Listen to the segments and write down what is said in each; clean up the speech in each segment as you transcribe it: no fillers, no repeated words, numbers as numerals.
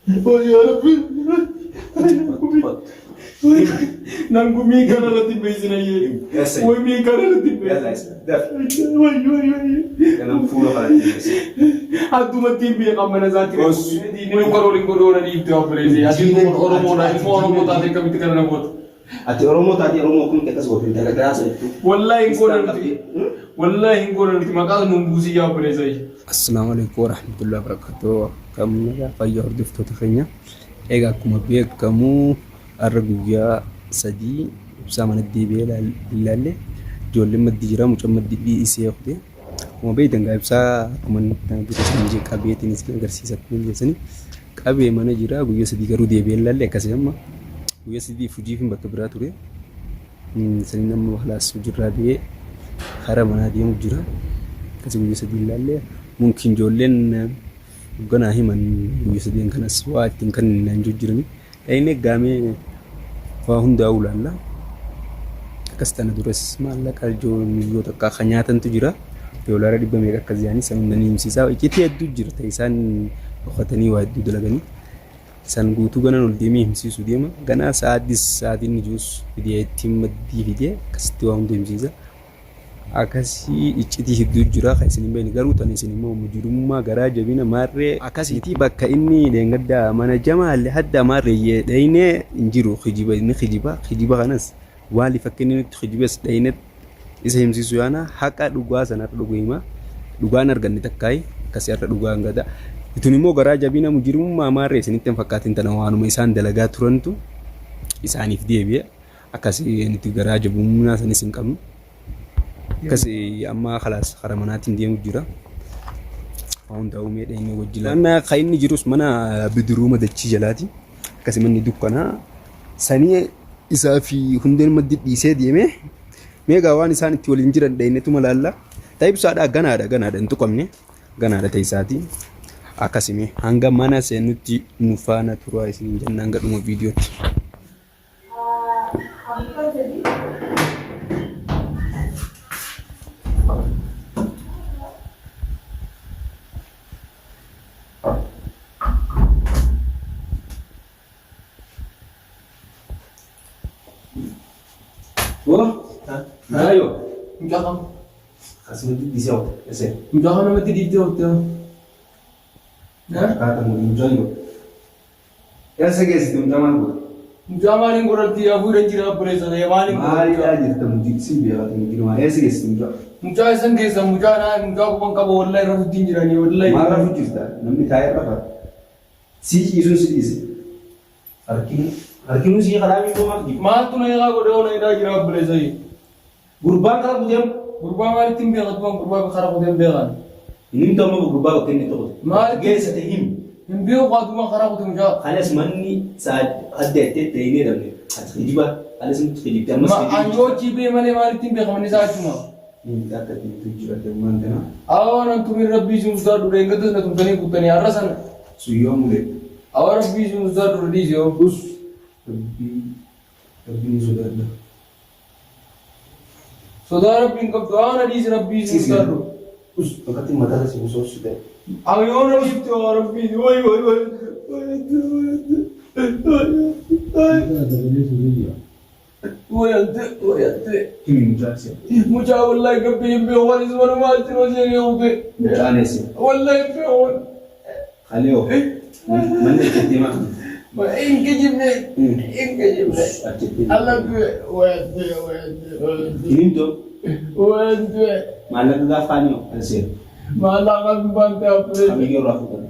Yaa Rabbi. Nan gumii kana irratti beeksina yee. Eessa? Way mii kana irratti Yalla beeksina. isa. Daf. Way way way. Ganam fuula kanatti beeksisa. Addumatti hin beekan mana isaatti. Os. Inni nu karoor hin godhoo na dhiifte obboleessi. Ati kun Oromoodha. Ilmoo Oromoo taate akkamitti kana na goota? Ati Oromoo taatee Oromoo akkamitti akkas goote dalagaa sanattu. Wallaahi hin goona nuti. Wallaahi hin goona nuti. Maqaas nuun buusii yaa obboleessa. Assalaamu alaikum warahmatullahi wabarakatuh. Akkam nagaa fayyaa hordoftoota keenya. Egaa akkuma beekamu har'a guyyaa 3 ibsaa mana deebi'ee ilaalle ijoolleen maddii jira mucaan maddii dhiisee kute. Akkuma beektan gaa ibsaa akkuma dura isin jee qabeetiin isin agarsiisa akkuma jeessanii qabee mana jira guyyaa 3 garuu deebi'ee ilaalle akkasii amma guyyaa 3 fujiifin bakka biraa ture. Saniin amma kalaas hojiirraa ba'ee karaa manaa deemu jira. Akkasii guyyaa 3 ilaalle mumkin ijoolleen hogganaa himan guyyaa sadeen kanas waa ittiin kan naan jirani. Dhayinee gaamee waa hundaa'uu ilaalla. Akkas tana duras maallaqa miiliyoota akka kan nyaatantu jira. Doolaara dhibba meeqa akkas jedhanii san hunda ni himsiisa. Iccitii hedduu jira ta'e isaan dhokatanii waa hedduu dalaganii. San guutuu ganan ol deemee himsiisu deema. Ganaa sa'aatis sa'aatiin ni jirus fidee ittiin maddii fidee akkasitti waa hunda himsiisa. Akkasii iccitii hedduu jira kan isin hin beekne garuu tan isin immoo mujrimummaa garaa jabina maarree akkasiiti bakka inni dheengaddaa mana jamaalle hadda maarree dhayne hin jiru kijiba inni kijiba kijiba kanas waaliif akka inni nutti kijibes dhayne isa himsiisu yaana haqa dhugaa sana har'a dhugu hima dhugaan arganne takkaayi akkasii har'a dhugaan gada itun immoo garaa jabina mujrimummaa maarree isinitti hin fakkaatin tana waanuma isaan dalagaa turantu isaaniif deebi'e. Akkasi nuti garaa jabummaa sanis hin qabnu. Akkasi amma kalaas kara manaatiin deemu jira. Waan hundaa'uu mee dheenyee wajji laalla. Mana kan inni jirus mana bidiruu madachii jalaati. Akkasi manni dukkanaa sanii isaa fi hundeen maddi dhiisee deeme. Mee egaa waan isaan itti waliin jiran dheenyetuma laalla. Ta ibsaadhaa ganaadha ganaadha hin tuqamne ganaadha ta isaati. Akkasi mee hanga mana seenutti nu faana turaa isiniin jenna hanga dhuma viidiyootti. Ayo. Mucaa kam? Asumatti dhiisee oofte. Ese. Mucaa kam namatti dhiiftee oofte? Akkaataa mucaa yoo. Eessa geessite mucaa maal goote? Mucaa maaliin godhatti yaa fuudhan jira obboleessa ta'e maaliin Maaliidhaa jirta mucii sin beekatu mucii maa eessa geessite mucaa? Mucaa isan keessa mucaa naa mucaa quban qaba wallahi rafutti hin jiranii wallahi. Maal rafu jirta? Namni taa'ee rafa. Sii ciisuun si dhiise. Harkinuu harkinuu sii karaa miidhuu maaf jiru? Maaltu na eegaa godhee na hidhaa jira obboleessa. Gurbaan kara kuteem. Gurbaa maalitti hin beekatu waan gurbaa kara kuteen beekan. Inni himtu amma gurbaa bakka inni itti kute. Maalitti? Geessite himi. Hin beeku qaatuma karaa kute mucaa. Kanas manni adda itti ta'e hin jedhamne. Ati kijiba. Kanas nutti kijibte ammas Ma an yoo achi bee malee maalitti hin beekaman isaa achuma. Inni akka itti jira deemaan kana. Awwa nan tumin rabbii isin sodaadhu dheengaddas na tumtanii kuttanii har'a sana. Suyyoo mulee. Awwa rabbii isin sodaadhu dhiise yoo. Us. Rabbii rabbii ni sodaadha. Sodaa rabbii hin qabdu awwa na dhiisi rabbii isin sodaadhu. Us bakkatti mataa si busoo si ta'e. Awwa yoo na dhiifte awwa rabbii way way way. Way way way. Himi mucaan si. Mucaa wallahi gabbii hin beeku waan isuma namaa achi noo seenee kute. Mucaan eessa? Wallahi hin beeku. Kalee hoo? Manni itti deemaa. Hin kijibne hin kijibne. Achitti. Allah du'e way way way. Hin himtu. Way du'e. Maallaqa gaafaanii hoo? Kan seera. Maallaqa baantee hafuure. Kamiyyoo irraa fuudhan.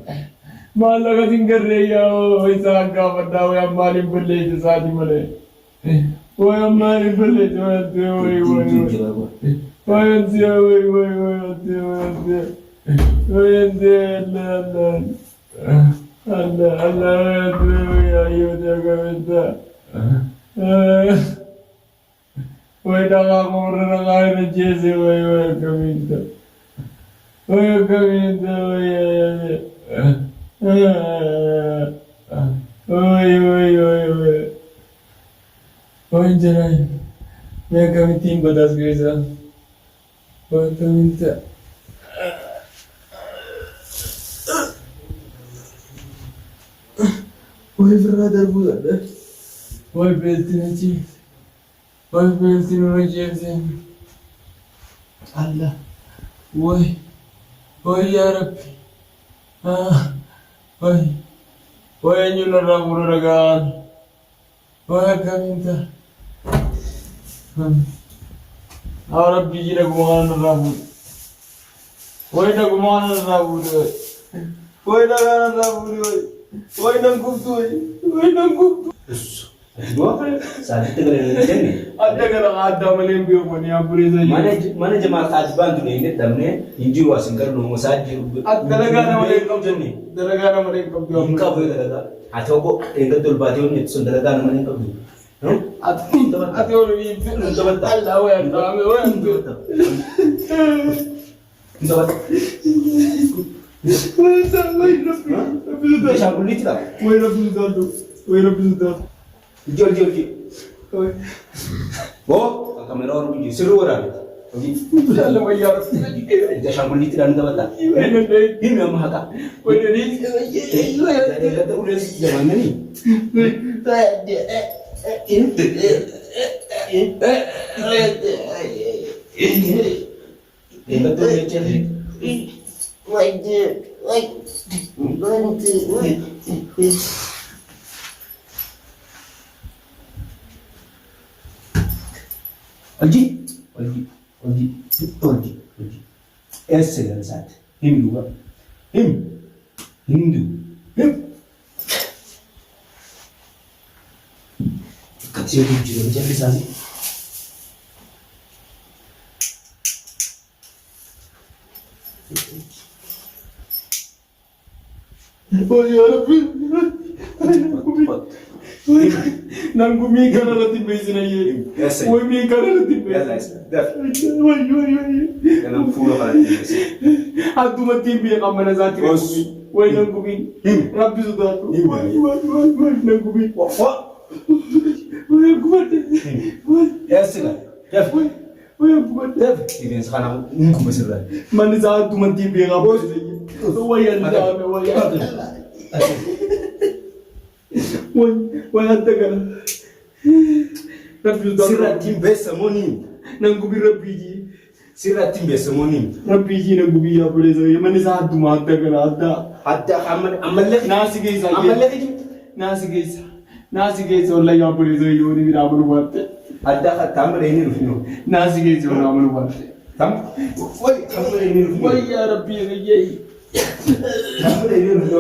Maallaqa sin garree yaa isaan gaafadhaa way maaliin balleessa isaati malee. Way maaliin balleessa way way way way. Way way way way way way way Allah Allah Allah Allah way ayyoo jagamita. Way dhagaa koorra dhagaa irra jeese way way akkamiinta. Way akkamiinta way way way way way. Way jiran mee akkamittiin badaas keessa. Way akkamiinta. Way firraa darbuu dadhabe. Way beelti na ciibse. Way beelti nurra ciibse. Allah. Way. Way yaa Rabbi. Ah. Way. Way eenyu narraa fuudha dhagaan. Way akkamiin ta'a. Haa Rabbi ji dhaguma kana narraa fuudhe. Way dhaguma kana narraa fuudhe way. Way dhagaa narraa fuudhe way. Way nan gubdu way. Way nan gubdu. Sa'aatitti gara hin jenne. Adda gara addaa malee hin beeku ani abbulee isa Mana mana Jamaal Kaatibaan tun hin dadhabne hin jiru as hin galu isaa jiru. Dalagaa nama malee hin qabdu. jenne. Dalagaa nama malee hin qabdu. Hin qabu dalagaa. Ati tokko eegatti ol baatee hojjetu sun dalagaa nama malee hin qabdu. Ati ol biifte. Allah way addaame way addu. Way way rabbi. Rabbi sodaadhu. Ashaangulliitti qaba. Way rabbi sodaadhu. Way rabbi sodaadhu. Hojii hojii hojii. Way. Boo kameraa warra hojii sirrii waraabete. Hojii. Allah way yaa rabbi. Ashaangulliitti dhaan taphataa. Way danda'e. Himi amma haqa. Way danda'e. Eeggatta ulees jabaannanii. Eeggatta ulee ceesee. Hojii. Hojii. Hojii. Hojii. Hojii. Eessa galsaati? Himi dhugaa. Himi. Hindu. Himi. Akkasii hojii jiru jalli isaanii. Way yaa rabbi. Nangumii kana irratti hin beeksina jee. Eessa? Way mii kana irratti hin Yalla beeksina. eessa? Dafi. Way way way. Ganam fuula kana dhiyeesse. Addumatti hin beekan mana isaatti nan Os. gubiin. Way nan gubiin. Him. Rabbi sodaadhu. Him. Way way way way nan gubiin. Wa. Way gubadhe. Way Eessa gaa? Dafi. way way gubadhe. Dafi. Rifeensa kana hin guba sirraa. Manni isaa addumatti hin beekan mana isaa. Way addaame way adda. Way way adda kana. Rabbi sodaadhu. Sirratti hin beessamoo ni himta. Nan gubiin rabbii jii. Sirratti hin beessamoo ni himta. Rabbii jii nan gubii yaa buleessa. Manni isaa adduma adda kana adda. Adda ammallee Naasi keessa. ammallee kijibta. Naasi keessa. Naasi keessa wallahi yaa buleessa yoo ni biraa amanu baatte. Adda kan inni dhufnu. Naasi keessa yoo amanu baatte. Tam. Way amma inni dhufnu. Way yaa rabbii kiyyee. Amma inni dhufnu.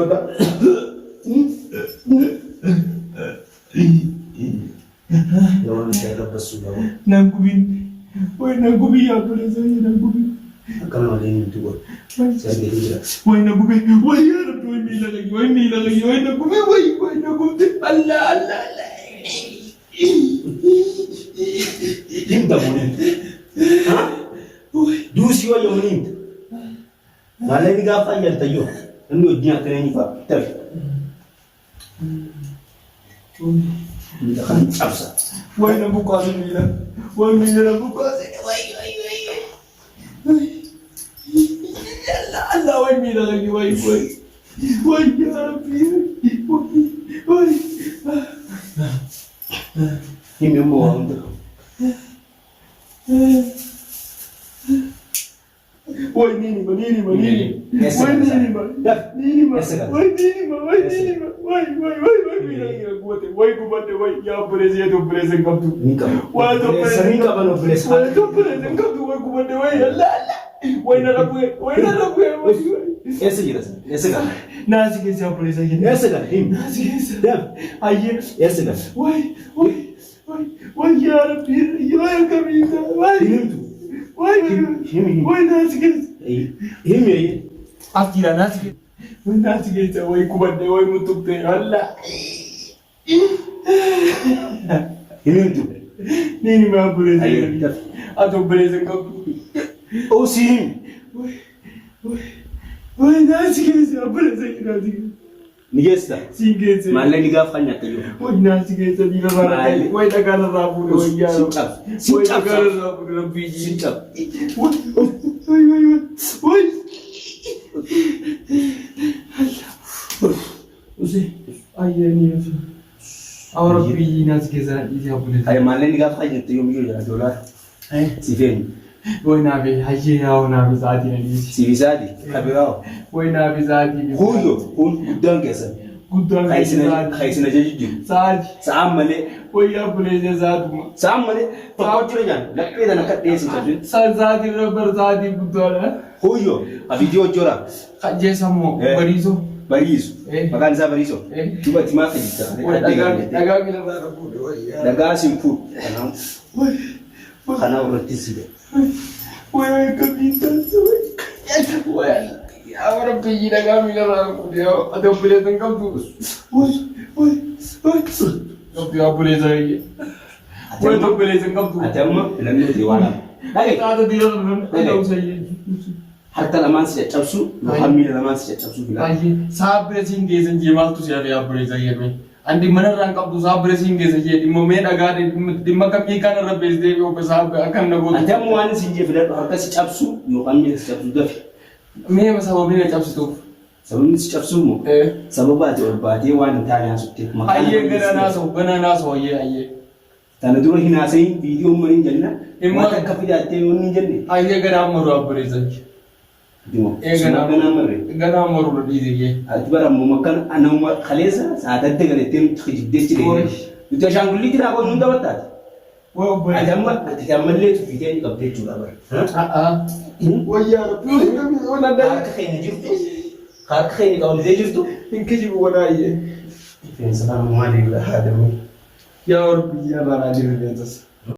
Yawan saya rabbasu gabu. Nan gubiin. Way nan gubii yaa buleessa nan gubii. Akkana malee hin tuqo. Saya gadi jira. Way na gubee. Way yaa rabbi way miila kiyya way miila kiyya way na gubee way way na gubde. Allah Allah Allah. Himta moo himta? Ha? Duusii wayya moo himta? Maallaqni gaafa ayyalta yoo namni wajjin akkana inni fa'a tafi. Miila kan cabsa. Way na buqqaase miila. Way miila na buqqaase. Way way way. Allah Allah way miila kiyya way way. Way yaa rabbi. Way way. Himi immoo waa hunda. Way nini ma nini ma nini. Eessa Way kana nini ma. Dafi. Nini ma. Eessa kana? Way nini ma way nini ma. Way way way way miila kiyya gubate. Way gubate way yaa obboleessa yaa obboleessa hin qabdu. Ni qaba. Way Obboleessa ni qaban obboleessa. Way obboleessa hin qabdu way gubate way Allah Allah. Way narra bu'e way narra bu'e way way. Eessa jira sana? Eessa kana? Naasi keessa obboleessa kiyya. Eessa kana? Himi. Naasi keessa. Dafi. Ayyee. Eessa kana? Way way way way yaa rabbi way akkamiin ta'a way. Himtu. Way Himi himi. way naasi keessa. Himi ayyee. As jira naasi keessa. Way naasi keessa way gubadhe way mutuqte walla. Himtu. Nini ma obboleessa Ayyee. kiyya. Dafi. Ati obboleessa hin qabdu. Osii himi. Way way way naasi keessa obboleessa kiyya naasi keessa. Ni geessita. Siin geesse. Maallaqni gaafa kan nyaatte jiru. Way naasi keessa miila irraa Maali? way dhagaa irraa fuudhe way yaa Sin cabsa. Sin Way cabsa. dhagaa irraa fuudhe rabbii Sin cabsa. Way way way way. Usee ayyee ni yasu. Awwa Rabbii naas keessa na dhiisee obboleessa. Haye maallaqni gaafa kayyattu yoomiyyuu jira doolaara. Siif eenyu? Way naafi hayyee yaa naafi sa'aatii na dhiisi. Siif isaati? Kabiraa'oo? Way naafi sa'aatii. Huuyyo kun guddaan keessan. Guddaan Kan isin sa'aatii. kan isin ajaju jiru. Sa'aatii. Sa'aan malee. Way yaa obboleessa sa'aatuma. Sa'aan malee tokko jira jaan laphee tana akka dhiyeessin cabsin. Sa'aatii irra bar sa'aatii guddaadha. Huuyyo abidii hojjora. Kajjeessa immoo bariisoo. Bariisu. Maqaan isaa Bariisoo. Duba ati maal kijibda? Way dhagaa dhagaa miilarraa na fuudhe way. Dhagaa sin fuudhu. Kanaaf kanaaf irratti si gad. Way way akkamiin taasisa way. Way yaa rabbi dhagaa miilarraa na fuudhe yaa ati obboleessa hin qabdu. Way way way. Qabdu yaa obboleessa kiyya. Way obboleessa hin qabdu. Ati amma filannoo ta'e waan lama. Dhaga'i. Taata dhiira sun Dhaga'i. Harka lamaan si caccabsuu yookaan miila lamaan si caccabsuu filaa. Baay'ee sa'a bira siin geessan jee maaltu si hafe abboleessa kiyya Andi manarraa hin qabdu sa'a bira siin geessa jee dhimma mee dhagaa dhimma akka hiikaan irra beestee obbo sa'a akka na gootu. Ati amma waan siin jee filadhu harka si cabsuu yookaan miila si cabsuu dafi. Mee sababii na cabsituuf. Sababni si cabsuu moo sababa ati ol baatee waan hin taane haasofteef maqaa Hayyee nama gana naasa'u gana naasa'u hayyee hayyee. Tana dura hin haasayin viidiyoo umman hin jenna. Dhimma- Waan takka fidaattee yoon hin jenne. Hayyee ganaa maru abboleessa kiyya. Dimo. Ee ganaa Ganaa marre. Ganaa maru na dhiise kiyya. Ati bara ammuma akkana nama kaleessa saatatti galettee nutti kijibdee achi Oi. deemte. Nuti ashaangulliitti naa qoon hunda battaati. Way Ati obboleessa. amma ati ammallee tuffitee ni qabdee jechuudha bara. Wayyaa rabbi. Harka keenya jirtu. Harka keenya qabamtee jirtu. Hin kijibu walaayyee. Rifeensa kana maaliif haadamee? Yaa rabbi yaa baraa jiru rifeensas.